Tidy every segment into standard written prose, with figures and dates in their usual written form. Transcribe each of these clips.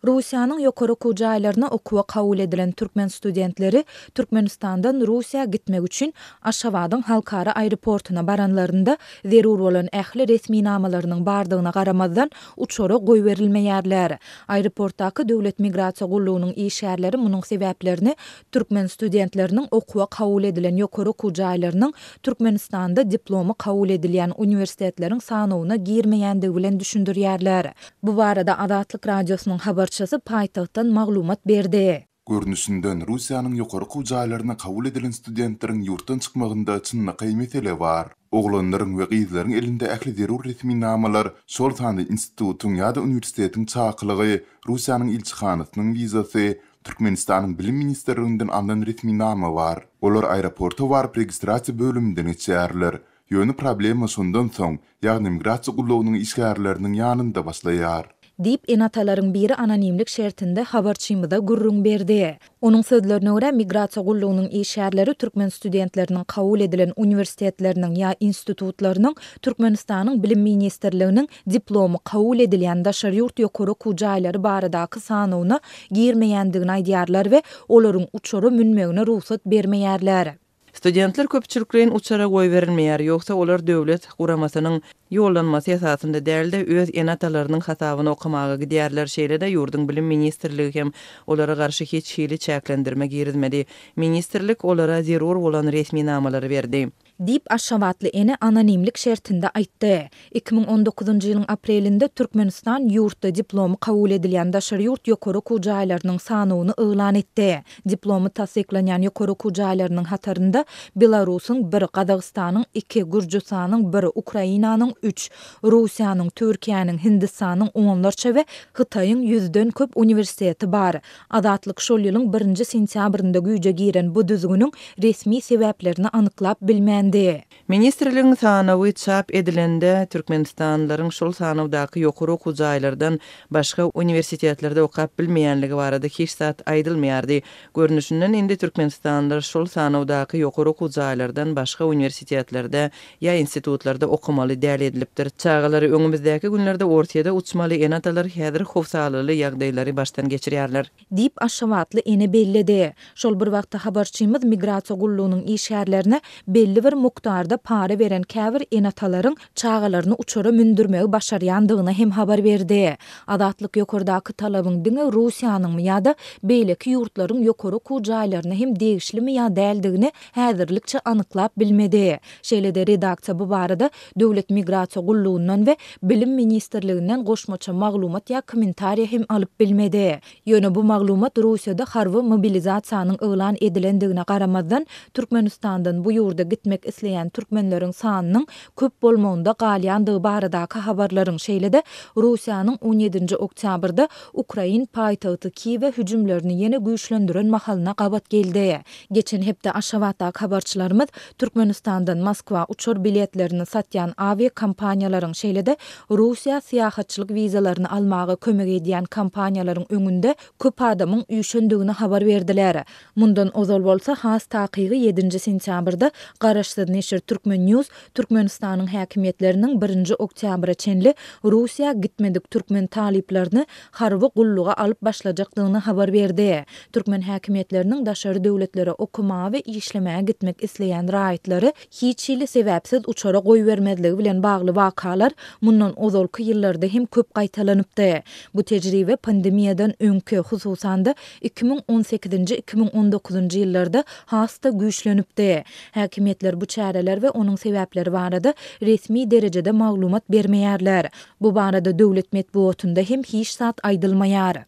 Russiýanyň ýokary okuw jaýlaryna okuwa kabul edilen türkmen studentleri Türkmenistandan Russiýa gitmek üçin Aşgabadyň halkara aeroportuna baranlarynda, zerur bolan ähli resminamalarynyň bardygyna garamazdan, uçara goýberilmeýärler. Aeroportdaky Döwlet migrasiýa gullugynyň işgärleri munuň sebäplerini türkmen studentleriniň okuwa kabul edilen ýokary okuw jaýlarynyň Türkmenistanda diplomy kabul edilýän uniwersitetleriň sanawyna girmeýändigi bilen düşündirýärler. Bu barada Azatlyk Radiosynyň habarçysy paýtagtdan maglumat berdi. Görnüşinden, Russiýanyň ýokary okuw jaýlaryna kabul edilen studentleriň ýurtdan çykmagynda çynlakaý mesele bar. Oglanlaryň we gyzlaryň elinde ähli zerur resminamalar, şol sanda institutyň ýa-da uniwersitetiň çakylygy, Russiýanyň ilçihanasynyň wizasy, Türkmenistanyň Bilim ministrliginden alnan resminama bar. Olar aeroporta baryp registrasiýa bölüminden geçýärler. Ýöne problema şondan soň, ýagny migrasiýa gullugynyň işgärleriniň ýanynda başlaýar. Diýip, ene-atalaryň biri anonimlik şertinde habarçymyza gürrüň berdi. Onuň sözlerine görä, migrasiýa gullugynyň işgärleri türkmen studentleriniň kabul edilen uniwersitetleriniň ýa institutlarynyň Türkmenistanyň Bilim ministrliginiň diplomy kabul edilýän daşary ýurt ýokary okuw jaýlary baradaky sanawyna girmeýändigini aýdýarlar we olaryň uçara münmegine rugsat bermeýärler. Studentler köpçülikleýin uçara goýberilmeýär, ýogsa olar döwlet guramasynyň ýollanmasy esasynda däl-de, öz ene-atalarynyň hasabyna okamaga gidýärler, şeýle-de ýurduň Bilim ministrligi hem olara garşy hiç hili çäklendirme girizmedi. Ministrlik olara zerur bolan resminamalary berdi. Diýip, aşgabatly ene anonimlik şertinde aýtdy. 2019-njy ýylyň aprelinde Türkmenistan ýurtda diplomy kabul edilýän daşary ýurt ýokary okuw jaýlarynyň sanawyny yglan etdi. Diplomy tassyklanýan ýokary okuw jaýlarynyň hatarynda Belarusyň bir, Gazagystanyň iki, Gürjüstanyň bir, Ukrainanyň üç, Russiýanyň, Türkiýäniň, Hindistanyň onlarça we Hytaýyň ýüzden köp uniwersiteti bar. Azatlyk şol ýylyň birinji sentýabrynda güýje giren bu düzgüniň resmi sebäplerini anyklap bilmändi. Ministrligiň sanawy çap edilende, türkmenistanlylaryň şol sanawdaky ýokary okuw jaýlardan başga uniwersitetlerde okap bilmeýänligi barada hiç zat aýdylmaýardy. Görnüşinden, indi türkmenistanlylar şol sanawdaky ýokary okuw jaýlardan başga uniwersitetlerde ýa institutlarda okamaly däl edilipdir. Çagalary öňümizdäki günlerde Orsýede uçmaly ene-atalar häzir howsalaly ýagdaýlary başdan geçirýärler. Diýip, aşgabatly ene belledi. Şol bir wagtda habarçymyz migrasiýa gullugynyň işgärlerine belli bir mukdarda para beren käbir ene-atalaryň çagalaryny uçara mündürmegi başarýandygyny hem habar berdi. Azatlyk ýokardaky talabyň diňe Russiýanyňmy ýa-da beýleki ýurtlaryň ýokary okuw jaýlaryna hem degişlimi ýa däldigini häzirlikçe anyklap bilmedi. Şeýle-de redaksiýa bu barada Döwlet migrasiýa gullugyndan we Bilim ministrliginden goşmaça maglumat ýa kommentariýa hem alyp bilmedi. Ýöne bu maglumat Russiýada harby mobilizasiýanyň yglan edilendigine garamazdan, Türkmenistandan bu ýurda gitmek isleýän türkmenleriň sanynyň köp bolmagynda galýandygy baradaky habarlaryň, şeýle-de Russiýanyň on ýedinji oktýabrda ukrain paýtagty Kiýewe hüjümlerini ýene güýçlendiren mahalyna gabat geldi. Geçen hepde Aşgabatdaky habarçylarymyz Türkmenistandan Moskwa uçar biletlerini satýan awiakompaniýalaryň, şeýle-de Russiýa syýahatçylyk wizalaryny almaga kömek edýän kompaniýalaryň öňünde köp adamyň üýşendigini habar berdiler. Mundan ozal bolsa, has takygy ýedinji sentýabrda garaşsyz neşir Turkmen. News Türkmenistanyň häkimiýetleriniň birinji oktýabra çenli Russiýa gitmedik türkmen talyplaryny harby gulluga alyp başlajakdygyny habar berdi. Türkmen häkimiýetleriniň daşary döwletlere okamaga we işlemäge gitmek isleýän raýatlary hiç hili sebäpsiz uçara goýbermezligi bilen bagly wakalar mundan ozalky ýyllarda hem köp gaýtalanypdy. Bu tejribe pandemiýadan öňki, hususan-da, 2018-nji, 2019-njy ýyllarda has-da güýçlenipdi. Häkimiýetler bu çäreler we onuň sebäpleri barada resmi derejede maglumat bermeýärler. Bu barada döwlet metbugatynda hem hiç zat aýdylmaýar.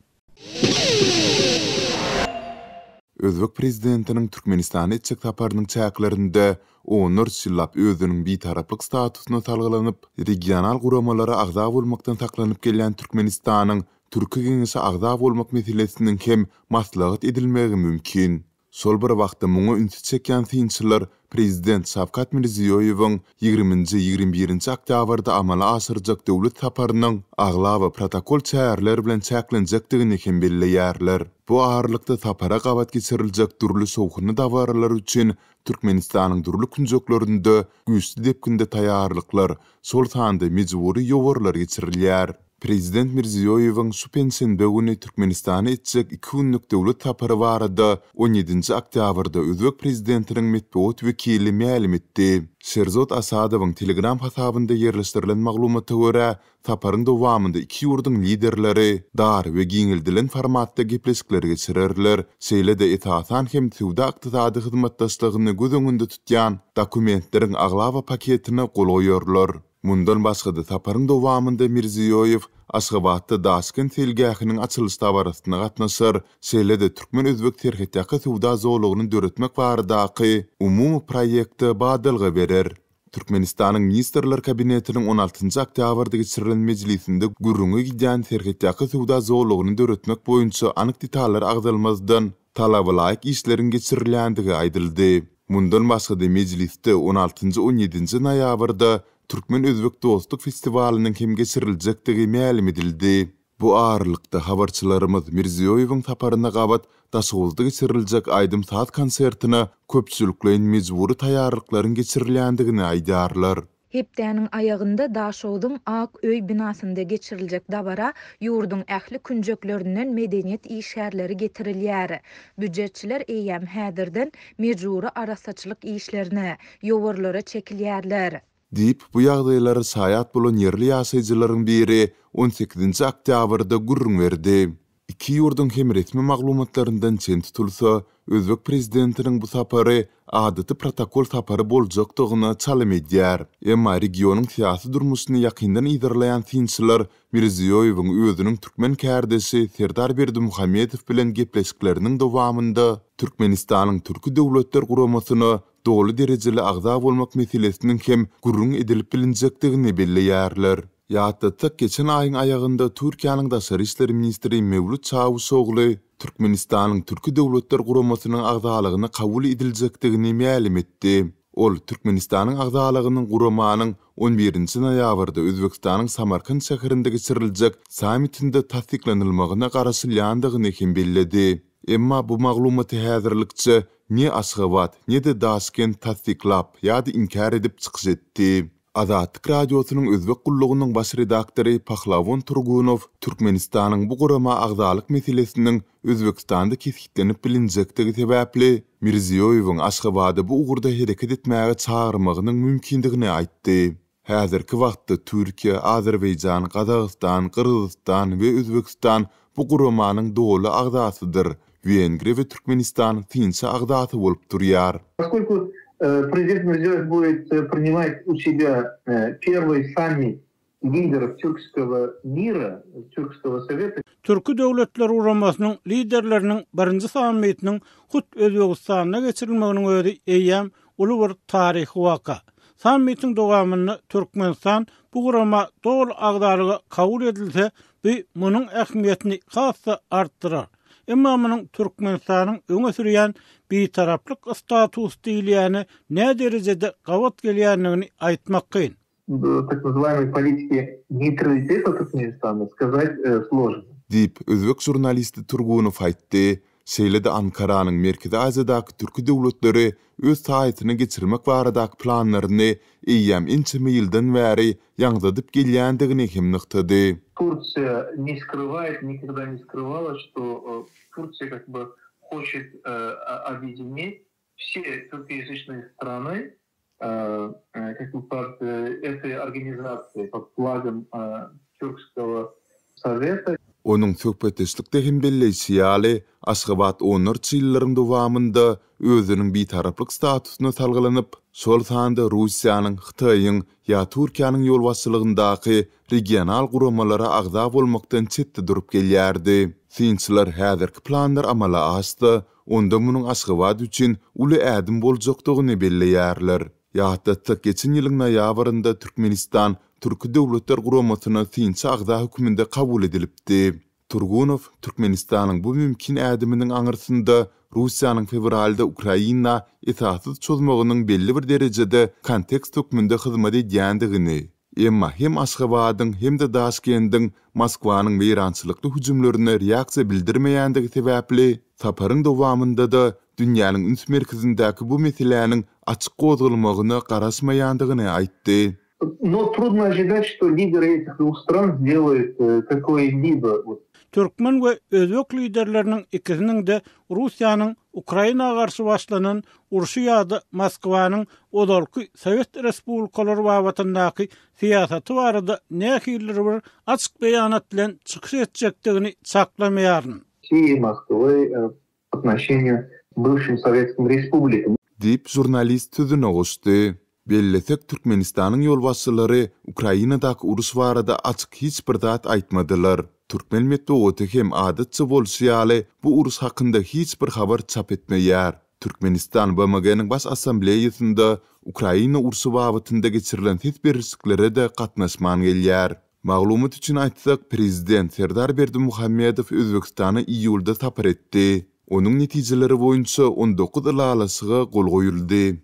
Özbek prezidentiniň Türkmenistana etjek saparynyň çäklerinde onlarça ýyllap özüniň bitaraplyk statusyna salgylanyp, regional guramalara agza bolmakdan saklanyp gelýän Türkmenistanyň Türki Geňeşe agza bolmak meselesiniň hem maslahat edilmegi mümkin. Şol bir wagtda muňa ünsi çekýän synçylar prezident Şawkat Mirziýoýewiň ýigriminji, 21-nji oktýabrda amala aşyrjak döwlet saparynyň aglaba protokol çäreler bilen çäklenjekdigini hem belleýärler. Bu aralykda sapara gabat geçiriljek dürli şowhunly dabaralar üçin Türkmenistanyň dürli künjeklerinde güýçli depginde taýýarlyklar, şol sanda mejbury ýowarlar geçirilýär. Prezident Mirziýoýewiň şu penşenbe güni Türkmenistana etjek iki günlük döwlet sapary barada on ýedinji oktýabrda özbek prezidentiniň metbugat wekili mälim etdi. Şerzod Asadowyň Telegram hasabynda ýerleşdirilen maglumata görä, saparyň dowamynda iki ýurduň liderleri dar we giňeldilen formatda gepleşikler geçirerler, şeýle-de esasan hem söwda-ykdysady hyzmatdaşlygyny göz öňünde tutýan dokumentleriň aglaba paketine gol goýarlar. Mundan başga-da, saparyň dowamynda Mirziýoýew Aşgabatda Daşkent seýilgähiniň açylyş dabarasyna gatnaşar, şeýle-de türkmen-özbek serhetýaka söwda zolagyny döretmek baradaky umumy proýekte badalga berer. Türkmenistanyň Ministrler Kabinetiniň on altynjy oktýabrda geçirilen mejlisinde gürrüňi gidýän serhetýaka söwda zolagyny döretmek boýunça anyk detallar agzalmazdan, talabalaýyk işleriň geçirilýändigi aýdyldy. Mundan başga-da mejlisde on altynjy-on ýedinji noýabrda Türkmen-özbek dostluk festiwalynyň hem geçiriljekdigi mälim edildi. Bu aralykda, habarçylarymyz Mirziýoýewiň saparyna gabat Daşoguzda geçiriljek aýdym-saz konsertine köpçülikleýin mejbury taýýarlyklaryň geçirilýändigini aýdýarlar. Hepdäniň aýagynda Daşogzuň Ak öý binasynda geçiriljek dabara ýurduň ähli künjeklerinden medeniýet işgärleri getirilýär. Býujetçiler eýýäm häzirden mejbury arassaçylyk işlerine, ýowarlara çekilýärler. Diýip, bu ýagdaýlara şaýat bolan ýerli ýaşaýjylaryň biri on sekizinji oktýabrda gürrüň berdi. Iki ýurduň hem resmi maglumatlaryndan çen tutulsa, özbek prezidentiniň bu sapary adaty protokol sapary boljakdygyna çalym edýär. Emma regionyň syýasy durmuşyny ýakyndan yzarlaýan synçylar Mirziýoýewiň özüniň türkmen kärdeşi Serdar Berdimuhamedow bilen gepleşikleriniň dowamynda Türkmenistanyň Türki Döwletler Guramasyna doly derejeli agza bolmak meselesiniň hem gürrüň edilip bilinjekdigini belleýärler. Ýatlatsak, geçen aýyň aýagynda Türkiýäniň daşary işler ministri Mewlüt Çawuşogly Türkmenistanyň Türki Döwletler Guramasynyň agzalygyna kabul ediljekdigini mälim etdi. Ol Türkmenistanyň agzalygynyň guramanyň on birinji noýabrda Özbegistanyň Samarkant şäherinde geçiriljek sammitinde tassyklanylmagyna garaşylýandygyny hem belledi. Emma bu maglumaty häzirlikçe ne Aşgabat, ne-de Daşkent tassyklap ýa-da inkär edip çykyş etdi. Azatlyk Radiosynyň Özbek gullugynyň baş redaktory Pahlawon Turgunow Türkmenistanyň bu gurama agzalyk meselesiniň Özbegistanda kesgitlenip bilinjekdigi sebäpli, Mirziýoýewiň Aşgabada bu ugurda hereket etmäge çagyrmagynyň mümkindigini aýtdy. Häzirki wagtda Türkiýe, Azerbaýjan, Gazagystan, Gyrgyzystan we Özbegistan bu guramanyň doly agzasydyr. Wengriýa we Türkmenistan synçy agzasy bolup durýar. Poskoliku prezident Mirziýoýew budet prinimat u sebýa perwyý sammit liderov türkskogo mira, türkskogo soweta. Türki Döwletler Guramasynyň liderleriniň birinji sammitiniň hut Özbegistanda geçirilmeginiň özi eýýäm uly bir taryhy waka. Sammitiň dowamynda Türkmenistan bu gurama doly agzalyga kabul edilse, bu munuň ähmiýetini has-da artdyrar. Emma munuň Türkmenistanyň öňe sürýän bitaraplyk statusy diýilýäne näderejede gabat gelýändigini aýtmak kyn. Tak nazywaýemyý politiki neýtraliteta Türkmenistana skazat složno. Diýip, özbek žurnalisti Turgunow aýtdy. Şeýle-de Ankaranyň Merkezi Aziýadaky türki döwletleri öz saýasyna geçirmek baradaky planlaryny eýýäm ençeme ýyldan bäri ýaňzydyp gelýändigini hem nygtady. Tursiýa ne skrywaet, nikogda ne skryvala, çto Tursiýa kak by hoçet obýedinit wse türkoýazyçnyý strany kak by pod etoý organizasiýaý, pod flagom Türkskogo soweta. Onuň söhbetdeşlikde hem belleýşi ýaly, Aşgabat onlarça ýyllaryň dowamynda özüniň bitaraplyk statusyna salgylanyp, şol sanda Russiýanyň, Hytaýyň ýa Türkiýäniň ýolbaşçylygyndaky regional guramalara agza bolmakdan çetde durup gelýärdi. Synçylar häzirki planlar amala aşsa, onda munuň Aşgabat üçin uly ädim boljakdygyny belleýärler. Ýatlatsak, geçen ýylyň noýabrynda Türkmenistan Türki Döwletler Guramasyna synçy agza hökmünde kabul edilipdi. Turgunow Türkmenistanyň bu mümkin ädiminiň aňyrsynda Russiýanyň fewralda Ukraina esassyz çozmagynyň belli bir derejede kontekst hökmünde hyzmat edýändigini, emma hem Aşgabadyň, hem-de Daşkendiň Moskwanyň weýrançylykly hüjümlerine reaksiýa bildirmeýändigi sebäpli, saparyň dowamynda-da dünýäniň üns merkezindäki bu meseläniň açyk gozgalmagyna garaşmaýandygyny aýtdy. No trudno ожидать, что lidery этих dwuh stran сделают какое-либо вот. Türkmen we özbek liderleriniň ikisiniň-de Russiýanyň Ukraina garşy başlanan urşy ýa-da Moskwanyň ozalky sowet respublikalary babatyndaky syýasaty barada nähilidir bir açyk beýanat bilen çykyş etjekdigini çaklamaýaryn. России, Moskwy po otnoşeniýu bywşim sowetskim respublikam. Diýip, žurnalist sözüne goşdy. Bellesek, Türkmenistanyň ýolbaşçylary Ukrainadaky uruş barada açyk hiç bir zat aýtmadylar. Türkmen metbugaty hem adatça bolşy ýaly bu uruş hakynda hiç bir habar çap etmeýär. Türkmenistan BMG-niň Baş Assambleýasynda Ukraina urşy babatynda geçirilen ses berişliklere-de gatnaşman gelýär. Maglumat üçin aýtsak, prezident Serdar Berdimuhamedow Özbegistana iýulda sapar etdi. Onuň netijeleri boýunça 19 ylalaşyga gol goýuldy.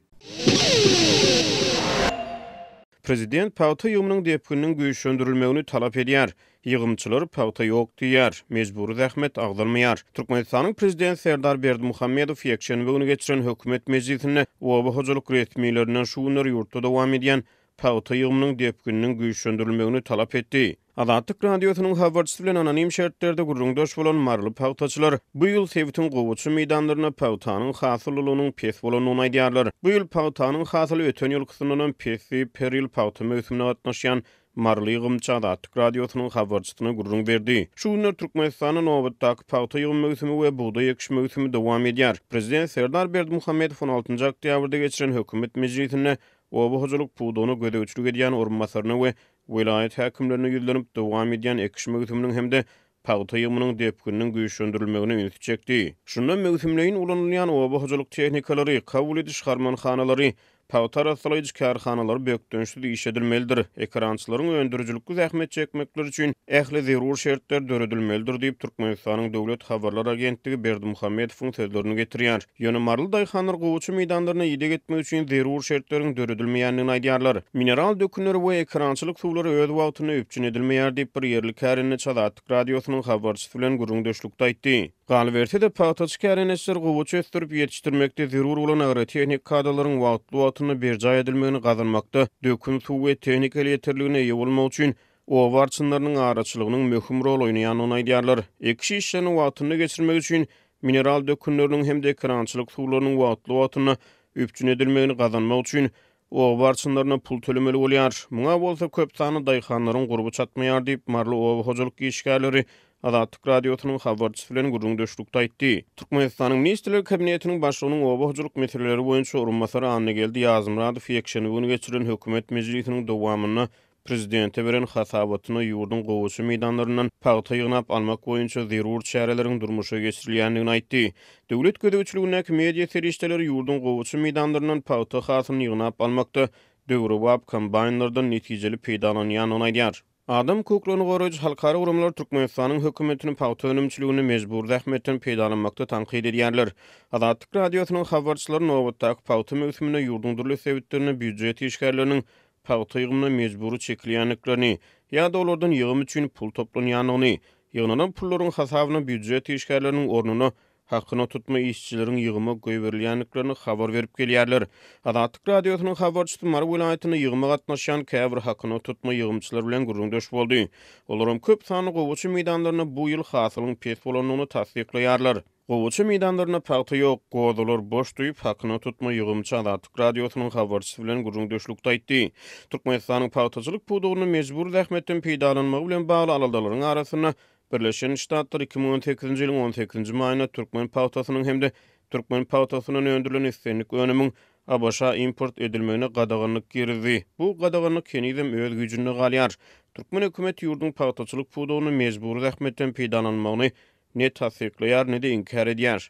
Prezident pagta ýygymynyň depgininiň güýçlendirilmegini talap edýär. Ýygymçylar pagta ýok diýýär, mejbury zähmet agzalmaýar. Türkmenistanyň Prezidenti Serdar Berdimuhamedow ýekşenbe güni geçiren hökümet mejlisinde oba hojalyk resmilerinden şu günler ýurtda dowam edýän pagta ýygymynyň depgininiň güýçlendirilmegini talap etdi. Azatlyk Radiosynyň habarçysy bilen anonim şertlerde gürrüňdeş bolan maryly pagtaçylar bu ýyl sebitiň gowaça meýdanlarynda pagtanyň hasyllylygynyň pes bolandygyny aýdýarlar. Bu ýyl pagtanyň hasyly öten ýylkysyndanam pes diýip, her ýyl pagta möwsümine gatnaşýan maryly ýygymçy Azatlyk Radiosynyň habarçysyna gürrüň berdi. Şu günler Türkmenistanda nobatdaky pagta ýygym möwsümi we bugdaý ekiş möwsümi dowam edýär. Prezident Serdar Berdimuhamedow on altynjy oktýabrda geçiren hökümet mejlisinde oba hojalyk pudagyna gözegçilik edýän orunbasaryna we welaýat häkimlerine ýüzlenip, dowam edýän ekiş möwsüminiň hem-de pagta ýygymynyň depgininiň güýçlendirilmegine ünsi çekdi. Şunda möwsümleýin ulanylýan oba hojalyk tehnikalary, kabul ediş harmanhanalary, pagta arassalaýjy kärhanalary bökdençsiz işledilmelidir, ekerançylaryň öndürijilikli zähmet çekmekleri üçin ähli zerur şertler döredilmelidir diýip, Türkmenistanyň döwlet habarlar agentligi Berdimuhamedowyň sözlerini getirýär. Ýöne maryly daýhanlar gowaça meýdanlaryna ideg etmek üçin zerur şertleriň döredilmeýändigini aýdýarlar. Mineral dökünleri we ekerançylyk suwlary öz wagtynda üpjün edilmeýär diýip, bir ýerli kärendeçi Azatlyk Radiosynyň habarçysy bilen gürrüňdeşlikde aýtdy. Galyberse-de, pagtaçy kärendeçiler gowaça ösdürip ýetişdirmekde zerur bolan agrotehnik kadalaryň wagtly-wagtynda berjaý edilmegini gazanmakda dökün suw we tehnika elýeterligine eýe bolmak üçin oba arçynlarynyň araçylygynyň möhüm rol oýnaýandygyny aýdýarlar. Ekiş işlerini wagtynda geçirmek üçin mineral dökünleriniň hem-de ekerançylyk suwlarynyň wagtly-wagtynda üpjün edilmegini gazanmak üçin oba arçynlaryna pul tölemeli bolýar. Muňa bolsa köp sanly daýhanlaryň gurby çatmaýar diýip, maryly oba hojalyk işgärleri Azatlyk Radiosynyň habarçysy bilen gürrüňdeşlikde aýtdy. Türkmenistanyň Ministrler Kabinetiniň Başlygynyň oba hojalyk meseleleri boýunça orunbasary Annageldi Ýazmyradow ýekşenbe güni geçirilen hökümet mejlisiniň dowamynda Prezidente beren hasabatynda ýurduň gowaça meýdanlaryndan pagta ýygnap almak boýunça zerur çäreleriň durmuşa geçirilýändigini aýtdy. Döwlet gözegçiligindäki media serişdeleri ýurduň gowaça meýdanlaryndan pagta hasylyny ýygnap almakda döwrebap kombaýnlardan netijeli peýdalanýandygyny aýdýar. Adam hukuklaryny goraýjy halkara guramalar Türkmenistanyň hökümetini pagta önümçiliginde mejbury zähmetden peýdalanmakda tankyt edýärler. Azatlyk Radiosynyň habarçylary nobatdaky pagta möwsüminde ýurduň dürli sebitlerinde býujet işgärleriniň pagta ýygymyna mejbury çekilýändiklerini ýa-da olardan ýygym üçin pul toplanýandygyny, ýygnalan pullaryň hasabyna býujet işgärleriniň ornuna hakyna tutma işçileriň ýygyma goýberilýändiklerini habar berip gelýärler. Azatlyk Radiosynyň habarçysy Mary welaýatynda ýygyma gatnaşýan käbir hakyna tutma ýygymçylar bilen gürrüňdeş boldy. Olaram köp sanly gowaça meýdanlarynda bu ýyl hasylyň pes bolandygyny tassyklaýarlar. Gowaça meýdanlarynda pagta ýok, gozalar boş diýip, hakyna tutma ýygymçy Azatlyk Radiosynyň habarçysy bilen gürrüňdeşlikde aýtdy. Türkmenistanyň pagtaçylyk pudagynda mejbury zähmetden peýdalanmagy bilen bagly aladalaryň arasynda Birleşen Ştatlar 2018-nji ýylyň on sekizinji maýynda türkmen pagtasynyň hem-de türkmen pagtasyndan öndürilen islendik önümiň ABŞ-a import edilmegine gadaganlyk girizdi. Bu gadaganlyk henizem öz güýjünde galýar. Türkmen hökümeti ýurduň pagtaçylyk pudagynda mejbury zähmetden peýdalanmagyny ne tassyklaýar, ne-de inkär edýär.